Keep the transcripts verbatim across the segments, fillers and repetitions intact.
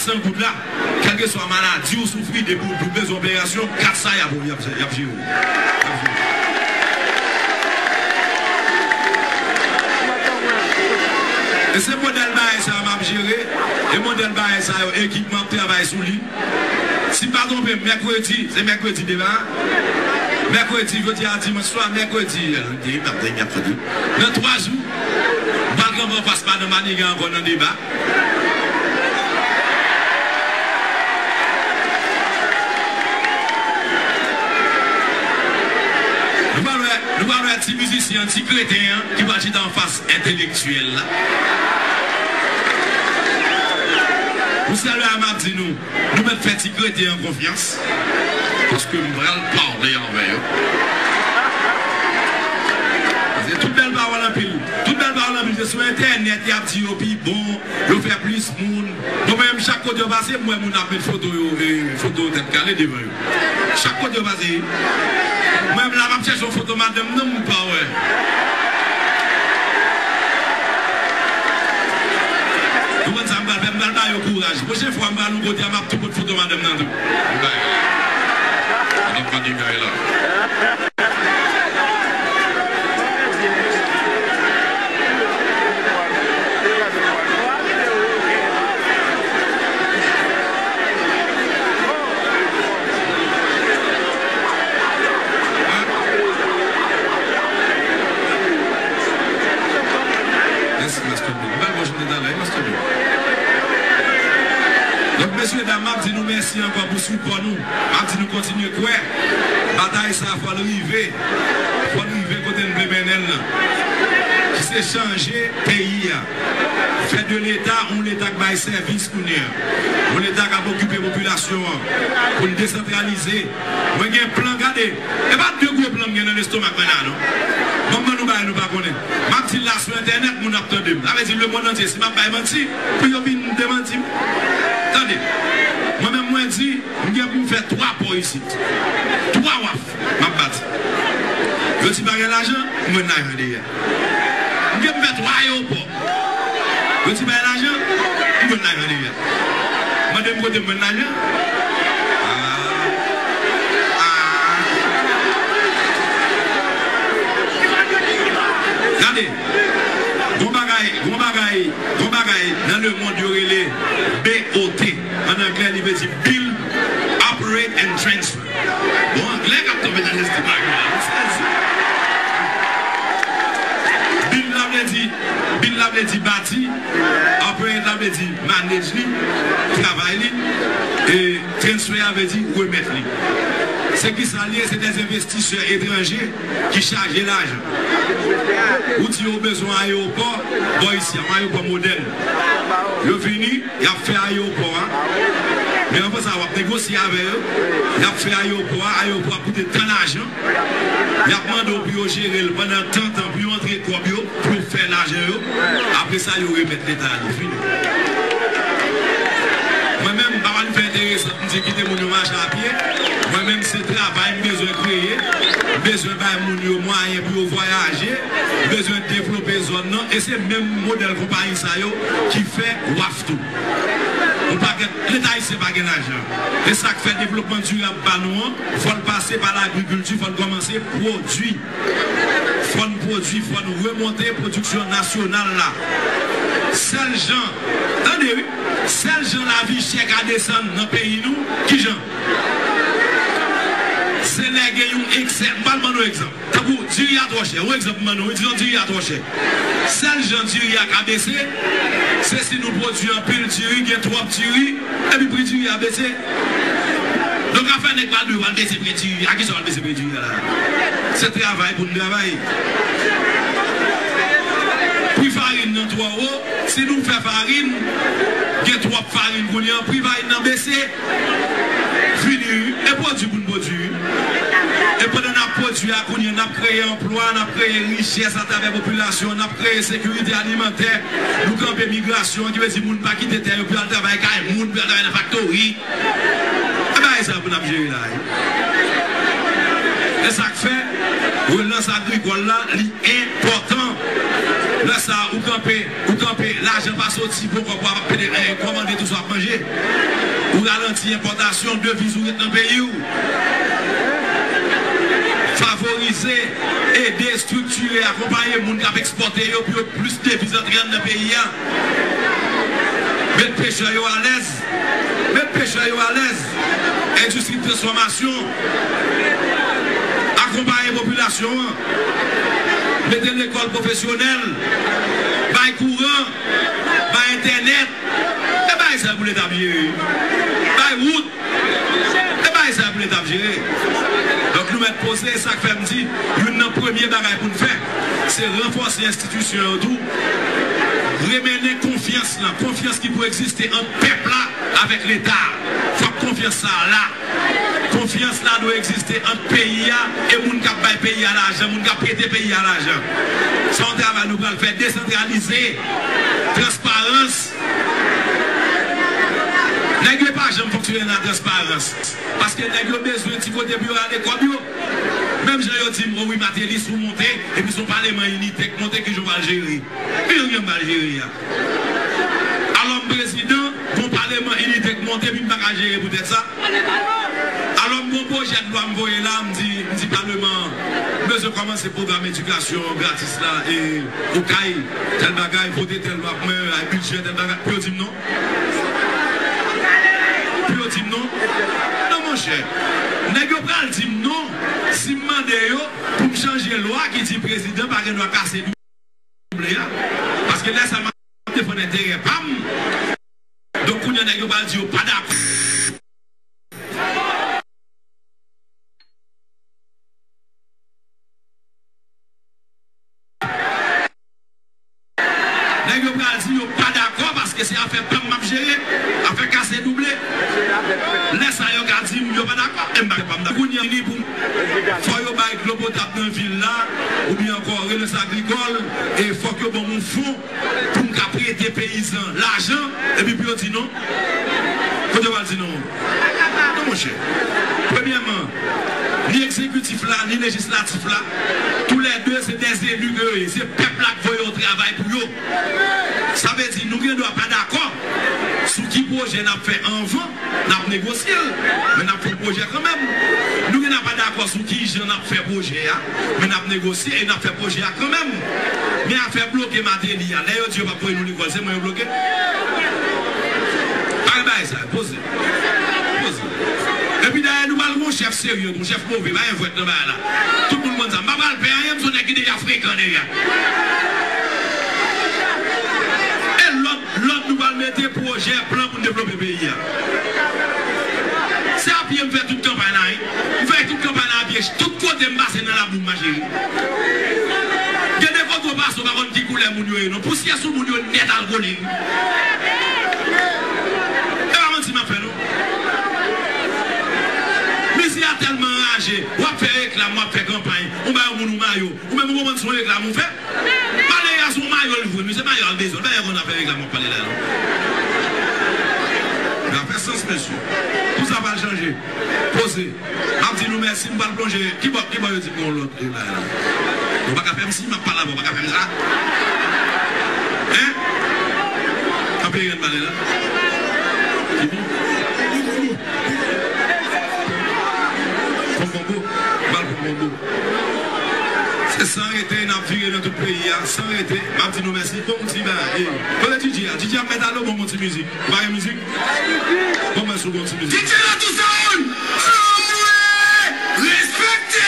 san goud la, kèlkeswa maladi ou soufri, depi w bezwen operasyon, kat sa y ap, y ap, y ap jere w. Y ap jere w. E se modèl bagay sa yo m ap jere, e modèl bagay sa yo, ekip mwen ap travay sou li. Si m pa twonpe m, mèkredi, se mèkredi deba. Mèkredi, jodi a dimanch swa, mèkredi, lendi, madi, mèkredi. Nan twa jou, m pral kanpe anfas madan Maniga ankò nan deba. Nou pral wè, nou pral wè ti mizisyen an, ti kreten an, ki pral chita anfas entelektyèl la. Pou sèl bagay m ap di nou, nou mèt fè ti kreten an konfyans, paske m pral pale avè yo. Se tout bèl pawòl anpil. Tout bèl pawòl anpil, se sou entènèt y ap di yo pi bon, yo fè plis moun. Bon, mwen menm, chak kote yo pase, m wè moun ap met foto yo, e, foto tèt kale devan yo. Chak kote yo pase, mwen menm la, m ap chèche yon foto madanm nan, m pa wè. Ou konn sa m pral fè? M pral ba yo kouraj. Pwochen fwa m pral yon kote a, m ap tou pot foto madanm nan tou. M bay. Madanm Maniga la. Mèsi, Master P. M pa wè w chante talè, wi, Master P. Donk, mesye dam, m ap di nou mèsi ankò pou sipò nou. M ap di nou kontinye kwè. Batay sa a, fò l rive. Fò l rive kote n vle mennen l nan. Ki se chanje peyi a. Fè de Leta yon Leta k bay sèvis kounye a. Yon Leta k ap okipe popilasyon an. Pou l desantralize. Mwen gen plan, gade. E pa de gwo plan m gen nan lestomak mwen la, non. Ban m ban nou bagay nou pa konnen. M ap di l la sou entènèt, moun ap tande m. Sa vle di lemonn antye, si m ap bay manti, pou yo vin demanti m. Tande. Mwen menm, mwen di, m gen pou m fè twa pò isit. Twa waf, m ap bati. Yo di pa gen lajan, m jwenn lajan deyò. M gen pou m fè twa ayewopò. Yo di bay lajan, m jwenn lajan deyò. Mande m kote m jwenn lajan. Ah. Ah. Gade, gon bagay, gon bagay, gon bagay nan lemonn yo rele B O T. An anglè, li vle di build, operate and transfer. Bon, anglè k ap tonbe nan lestomak mwen la, m sezi. Build la vle di, build la vle di bati, operate la vle di manage li, travay li, e transfer a vle di remèt li. Se ki sa l ye, se dè envestisè etranje ki chaje lajan. Ou di yo bezwen ayewopò, bò isi a, yon ayewopò modèn. Yo vini, y ap fè ayewopò a. Men anvan sa, w ap negosye avè yo. Y ap fè ayewopò a, ayewopò a koute tan lajan. Y ap mande w pou yo jere l pandan tan, tan, pou yo antre kòb yo, pou yo fè lajan yo. Apre sa, yo remèt Leta a li fini. Mwen menm, m pa pral fè enteresan, m di kite moun yo mache a pye. Mwen menm, se travay m bezwen kreye. M bezwen bay moun yo mwayen pou yo vwayaje. M bezwen devlope zòn nan. E se menm modèl konpayi sa yo ki fè waf tou. Yon pakèt, Leta ayisyen pa gen lajan. E sa k fè devlopman dirab ba nou an, fò l pase pa lagrikilti, fò l kòmanse pwodui. Fò n pwodui, fò n remonte pwodiksyon nasyonal la. Sèl jan, tande wi, sèl jan lavi chè ka desann nan peyi nou, ki jan? Se lè gen yon eksè. M pral ban nou egzanp. Tankou diri a twò chè. Yon egzanp m ban nou, wi, dizon diri a twò chè. Sèl jan diri a ka bese, se si nou pwodui anpil diri, gen twòp diri, epi pri diri a bese. Donk, afè nèg pral dwe pral bese pri diri, a kisa w al bese pri diri a la? Se travay pou n travay. Pri farin nan twò wo, si nou fè farin, gen twòp farin kounye a, pri farin nan bese. Fini, wi. E pwodui pou n pwodui, wi. E pandan n ap pwodui a kounye a, n ap kreye anplwa, n ap kreye richès atravè popilasyon, n ap kreye sekirite alimantè. Nou kanpe migrasyon an, ki vle di moun pa kite tè yo pou y al travay kay moun, pou y al travay nan faktori. E bagay sa pou n ap jere la, wi. E sa k fè relans agrikòl la, li enpòtan. Lè sa a, ou kanpe, ou kanpe, lajan pa soti, poko pou ap pede, eh, kòmande tou sa. etranje. Ou ralanti enpòtasyon, deviz ou ret nan peyi w. Favorize, ede, estriktire, akonpaye moun k ap ekspòte yo pou yo plis deviz antre anndan peyi a. Met pechè yo alèz. Met pechè yo alèz. Endistri de transfòmasyon. Akonpaye popilasyon an. Mete lekòl pwofesyonèl. Bay kouran. Bay entènèt. E bay sa pou Leta ap jere. Bay wout. E bay sa pou Leta ap jere. Donk nou mèt poze, e sa k fè m di, youn nan premye bagay pou n fè, se ranfòse enstitisyon yo tou, remennen konfyans lan, konfyans ki pou egziste ant pèp la avèk Leta a. Fòk konfyans sa a la. Konfyans la dwe egziste ant peyi a e moun k ap bay peyi a lajan, moun k ap prete peyi a lajan. Se yon travay nou pral fè, desantralize, transparans. Nèg yo pa janm fonksyone nan transparans. Paske nèg yo bezwen ti kote pou yo rale kòb yo. Menm jan yo di m, o wi, Martelly, si w monte, epi se yon paleman initè k monte, kijan w pral jere? Kijan w pral jere a? Alò m prezidan, gon paleman initè k monte, epi m pa ka jere poutèt sa? Alò m gon pwojè de lwa m voye la, m di, m di paleman an, m bezwen kòmanse pwogram edikasyon gratis la, e, Okay, tèl bagay, vote tèl lwa pou mwen, ay bidjè, tèl bagay, pou yo di m non. Pou yo di m non. Non, monchè. Nèg yo pral di m non si m mande yo pou m chanje lwa ki di prezidan pa gen dwa kase double a. Paske lè sa a m ap defann enterè pa m. Donk, kounye a, nèg yo pral di yo pa dakò. Nèg yo pral di yo pa dakò paske se afè pa m m ap jere, afè kase double. Lè sa yo ka di m yo pa dakò, e m pa, pa m dakò. Kounye a vini pou m, fò yo bay dlo potab nan vil la, oubyen ankò relans agrikòl, e fòk yo ban m yon fon pou m ka prete peyizan lajan, epi pou yo di non. Kote yo pral di non? Non, monchè. Premyèman, ni egzekitif la, ni lejislatif la, toulède se dè eli ke yo ye. Se pèp la k voye yo travay pou yo. Sa vle di, nou gen dwa pa dakò sou ki pwojè n ap fè anvan, n ap negosye l, men n ap fè pwojè kanmenm. Nou gen dwa pa dakò sou ki jan n ap fè pwojè a, men n ap negosye e n ap fè pwojè a kanmenm. Men afè bloke Martelly a, lè yo di yo p ap voye nou lekòl, se mwen yo bloke? Pa gen bagay sa, poze. Poze. Epi dayè, nou pral gon chèf serye, gon chèf move, pa gen jwèt nan bagay la. Tout moun konn sa. M pa pral pè anyen, m se yon nèg ki deja frekan deja. E lòt, lòt nou pral mete pwojè, plan pou n devlope peyi a. Se a pye m fè tout kanpay la, wi. M fè tout kanpay la a pye. Tout kote m pase nan labou m mache, wi. Gen de kote w pase, w pa konn ki koulè moun yo ye, non. Pousyè sou moun yo nèt al kole, wi. E pa manti m ap fè, non. Mizè a tèlman raje, w ap fè reklam, w ap fè kanpay, ou bay yon moun yon mayo, ou menm ou konprann se yon reklam ou fè. Malere a se yon mayo l jwenn, wi, se mayo a l bezwen, l pa gen konn afè reklam w ap pale la, non. Sa fè sans, mesye. Tout sa pral chanje. Poze. M ap di nou mèsi, m pral plonje. Kibò, kibò yo di m gon lòt, e, bagay la? Ou pa ka fè m si, m ap pale avè w, ou pa ka fè m sa. Hein? Kanpe rèd pale la. Ki bon? Pon konbo. M pral pon konbo. Se san rete, n ap vire nan tout peyi a, san rete. M ap di nou mèsi. Bon, ti bagay. Kote DJ a? DJ ap mèt ale, bon, bon ti mizik. Ou pa gen mizik? Bon, mwen sou bon ti mizik. DJ la tou sa moun! Anmwe! Respekte!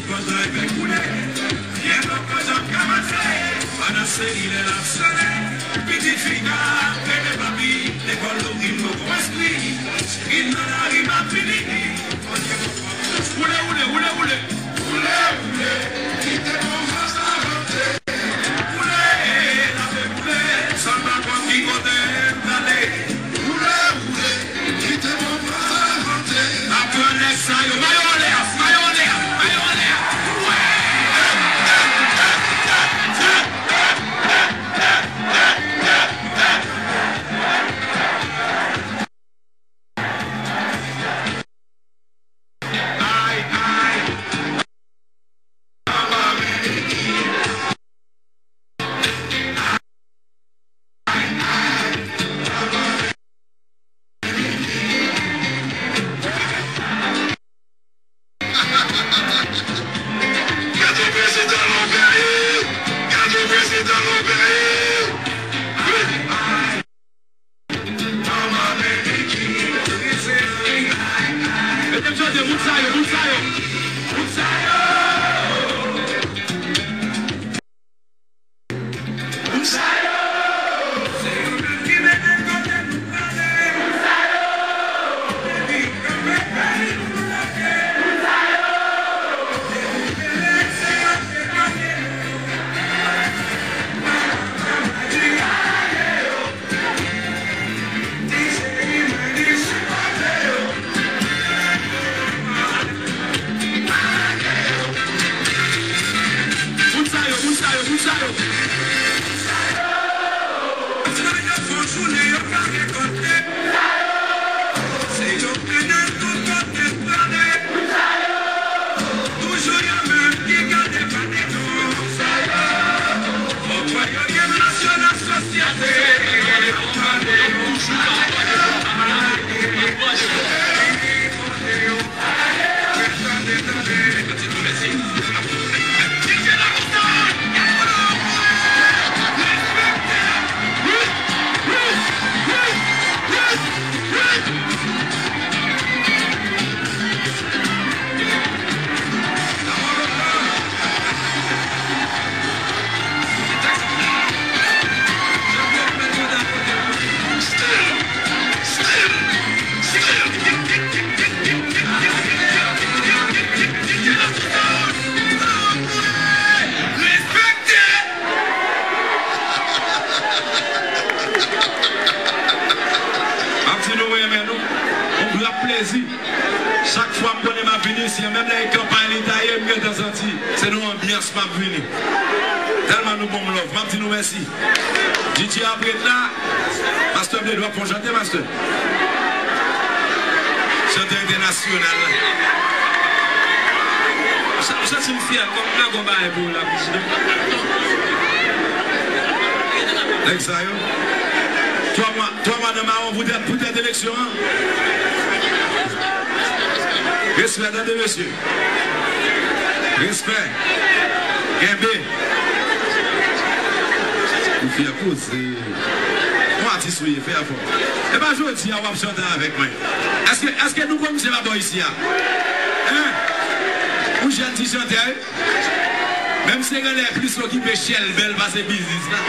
Pandan epè koule, pyebwa pa janm ka mache. Pandan selilè l ap sone, pitit fi ka rele papi. Lekòl louvri, m poko enskri. Chagrin nan lari m ap vini. Woule, woule, woule, woule. Woule, woule, kite bon van sa vante. Woule, lave woule, san m pa konn ki kote m prale. Woule, woule, kite bon van sa vante. Apre nèg sa yo, mayo anlè, mayo anlè, mayo anlè. Wè! Gade prezidan nan peyi! Gade prezidan nan peyi! Mete m chante, moun sa yo, moun sa yo. Moun sa yo. Moun sa yo. Se yo menm ki mete kote nou prale. Moun sa yo. Depi yo kanpe peyi nou lage. Moun sa yo. Depi yo leve se yo te kote nou. Moun sa yo, moun sa yo, moun sa yo. Paske yo fè jounen yo pa rekolte. Se yo mennen tout kote prale. Toujou yo menm ki gade pa de nou. Fò kwè yo gen lasyon nan sosyete. M ap di nou, mwen renmen nou. On vrè plezi. Chak fwa m konnen m ap vin isi a, menm lè e kanpay li ta ye, m gentan santi se nan yon anbyans m ap vini. Tèlman nou ban m love, m ap di nou mèsi. D J ap ret la. Pastè Bledou ap fè yon chante, pastè. Chantè entènasyonal. Ou sa-, ou santi m fyè, kòm m lage yon bagay pou ou la, prezidan. Nèg sa yo. Twa mwa, twa mwa nan mawon poutèt, poutèt eleksyon an. Respè, tande, mesye. Respè. Kenbe. Ou fyè koze. Yon atis ou ye, fè efò. E pa jodi a w ap chante avèk mwen. Èske, èske nou konn misye pa bò isi a? Hein? Ou jèn ti chantè, wi. Menm si genlè plis okipe chèlbè l pase biznis la.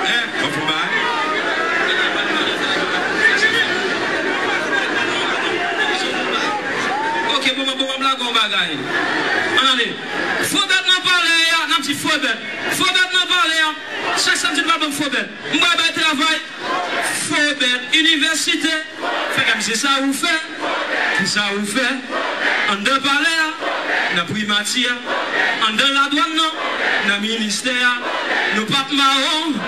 Hein? W ap fè bagay? Ok, bon, bon, bon, m ap lage yon bagay. Ann ale. Fo bèt nan palè a, n ap di fo bèt. Fo bèt nan palè a. Chak samdi nou pral ban fo bèt. M pral bay travay. Fo bèt inivèsite. Fè kòmsi sa ou fè. Ki sa ou fè? Anndan palè a, nan primati a. Anndan ladwàn nan, nan ministè a. Nou p ap mawon.